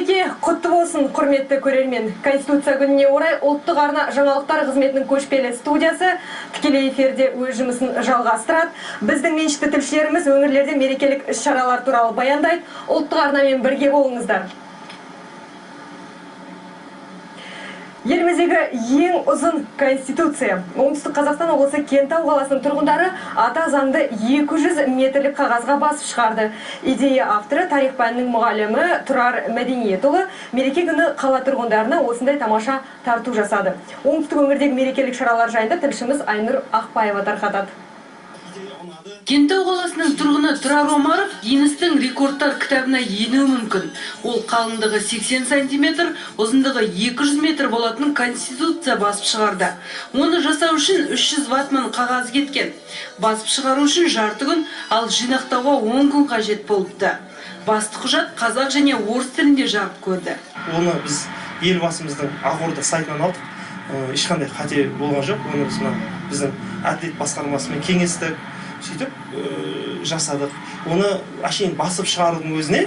Мереке құтты болсын, құрметті көрермен. Конституция күніне орай ұлттық арна жаңалықтар қызметінің көшпелі студиясы тікелей эфирде өз жұмысын жалғастырады. Біздің меншікті тілшілеріміз өңірлерде мерекелік іс-шаралар туралы баяндайды. Ұлттық арнамен бірге болыңыздар. Еліміздегі ең ұзын конституция. Оңтүстік Қазақстан облысы Кентау қаласының тұрғындары ата заңды 200 метрлік қағазға басып шығарды. Идея авторы тарих пәнінің мұғалімі Тұрар Мәдениетұлы мереке күні қала тұрғындарына осындай тамаша тарту жасады. Оңтүстік өңірдегі мерекелік шаралар жайында тілшіміз Айнұр Ақпаева тарқатады. Кентау қаласының тұрғыны Тұрар Омаров Гиннестің рекордтар кітабына енуі мүмкін. Ол қалыңдығы 80 сантиметр, ұзындығы 200 метр болатын конституция басып шығарды. Оны жасау үшін 300 ватман қағаз кеткен. Басып шығару үшін жарты күн, ал жинақтауға 10 күн қажет болыпты. Басты құжат қазақ және орыс тілінде жарық көрді. Оны біз елбасымыздың Ақорда сайтынан алдық. Ешқандай қате болған жоқ. Оны біз біздің әділет басқармасымен кеңестік, сөйтіп жасадық. Оны әшейін басып шығарудың өзіне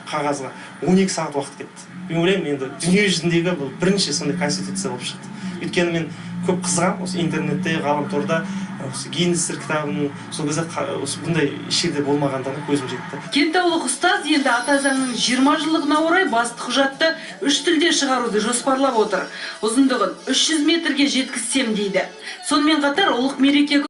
қағазға 12 сағат уақыт кетті. Мен ойлаймын, енді дүние жүзіндегі бұл бірінші сондай конституция болып шықты. Өйткені мен көп қызығамын осы интернетте, ғаламторда, осы Гиннестер кітабының сол кезде осы бұндай жерде болмағандығына көзім жетті. Кентаулық ұстаз енді ата заңның 20 жылдығына орай басты құжатты 3 тілде шығаруды жоспарлап отыр. Ұзындығын 300 метрге жеткізсем дейді. Сонымен қатар ұлық мереке